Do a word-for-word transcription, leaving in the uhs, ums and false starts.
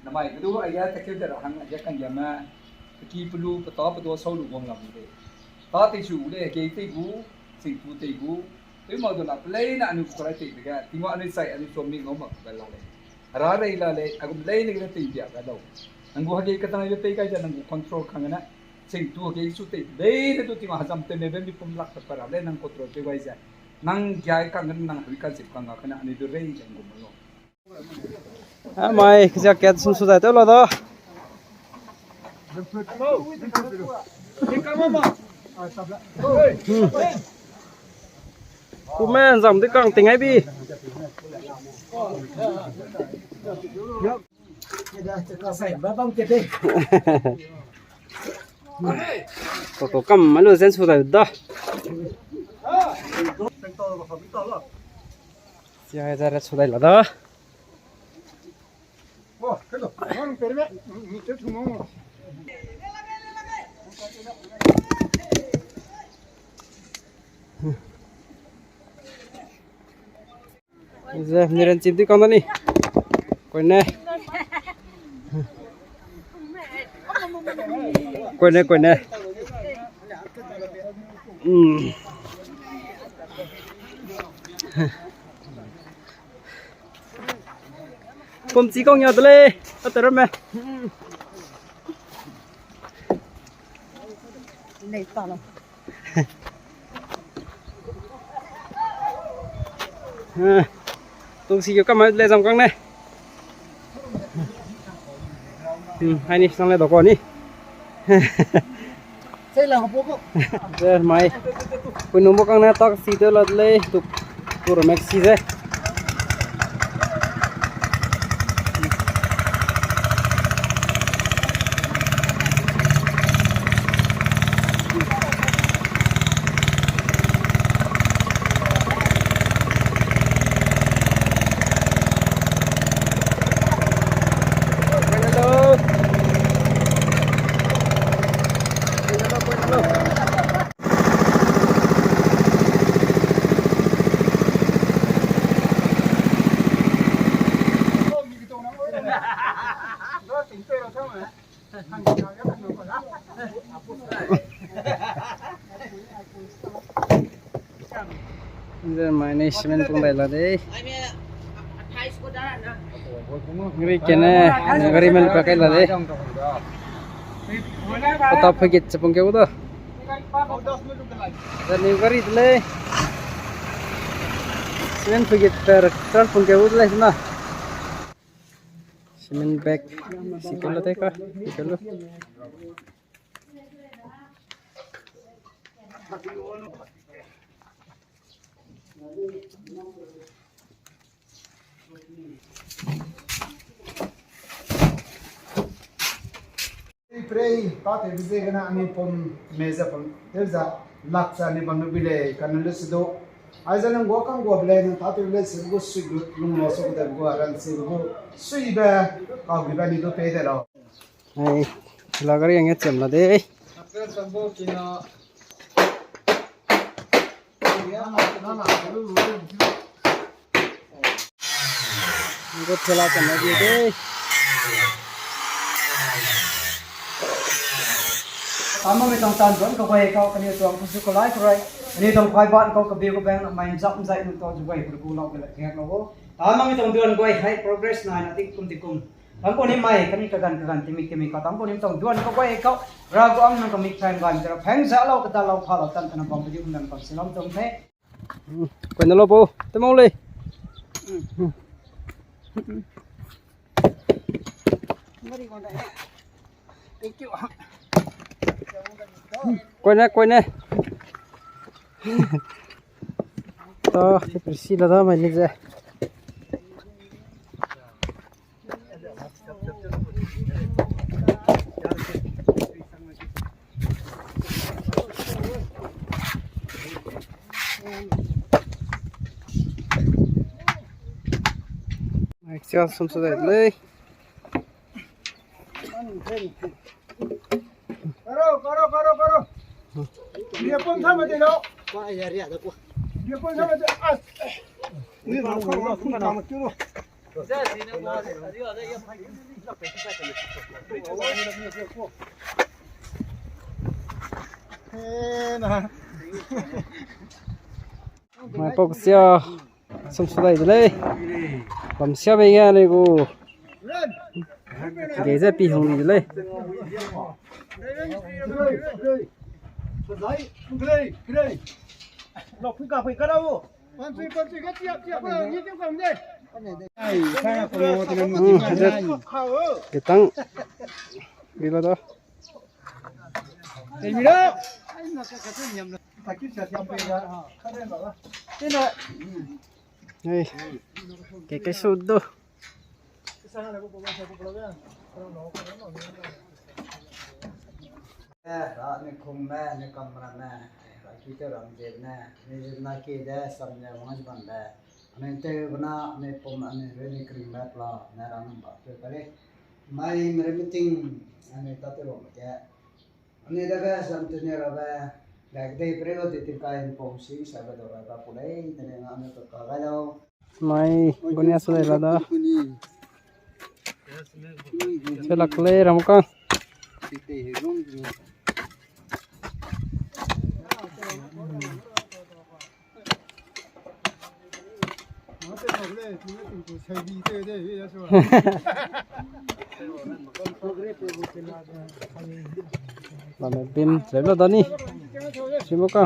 Namai kedu aia tekeu de ra hang aia kangiame, peki pelu peta pedua sau lu guang lam de. Ta tei chu le hegei tei gu, singtu tei gu, tei ma du la pelei na anu kurai tei de ga, tingwa anu chai anu chom mi ngau mak ga la le. Hera rei la le, agum lei ne ga tei bia ga dau. Nang gu hegei ka tang le pei kai ja nang gu control kang na. Singtu hegei su tei lei ne du tingwa hazam tei me be mi pum lak ta para le nang control tei wai ja. Nang giai kang nang hegei kan sip kang ga kana anu du rei ja nang gu ma lo. Ah, mai, kizia kat sum su dai teu la da. Hmm. Kume nzam de kang ting ai bi. Ko ko kam malu zen su dai da. Sia ai zara su dai la da. Ze, niren chip di kang da ni. Koine. Koine, koine. Hmm. Pum chi kong ya de lei, a te ramme. Lei ta lo. Eh, tung si keu kamai le zam kang ne. Hmm, hai ni, sang le doko ni. Sei lang bo ko. Ze mai. Pui nung bo kang ne tak si te la lei, tu, tu ro mek si ze. Ze mai ne cement pung dai la dei. Gari kene, gari mel pa kai la dei. Pata phagit chapung ke u da. Ze ne gari de lei. Cement phagit per car pung ke u de lei na. Cement bag, sikalo te ka, sikalo. Prei, pa te bize gana ani pom meze pom, teza laksa ni bam bi lei, kanu le sido. Aize nang gua kang gua bilei nang ta te le sido sui lung lo so de gua ran sido sui be, ka bi be ni do pe de lo. Ai, la gari ang chem la de. Ni ko thela kan na de de. Tama mi tong tan don ko bai ko kani tong ko su ko lai ko rai. Ani tong kai ban ko ka bi ko bang mai jam jai nu to ju bai ko lau ke la ke lo. Tama mi tong don bai hai progress na na tik kum tik kum. Tangko ni mai, kami kagan kagan, timi timi ka, tangko ni tong duan ka bai kau, ra gu am nang kami pheng gan, jera pheng za lau, kata lau, pha lau, tan tan bam pedi um dan kam silam tong the. Koi na lo bo, te mau lei. Thank you. Koi na, koi na. To, te prisi la da mai ni ze. Action sum sa dai lei. Karo, karo, karo, karo. Dia pun sama dia lo. Dia pun sama dia. As. Ni bang ko, ko, ko, ko. Mai pok sia, sum su dai de lei. Bam sia bei ge anui gu. Ge ze pi hung di de lei. Hmm, ada. Ketang. Bila da. Hey. Ke ke su do. Eh, ra ne kum me, ne kam ra me, ra ki te rang je ne, ne je na ke de, sam ne wang ban de. Ane te bena, ane pom, ane re ne kring ba pla, ne rang ba pe kare. Mai mere meeting, ane ta te wang ke. Ane dage sam tene rabe, gai kedei prego te tingkai mpau si sabe dau ra ka pulei, tene nga ane ka ka gai lau. Mai, gonia su dai la da. Selak lei Ramukang. Lame bim, lem la da ni. Simo ka.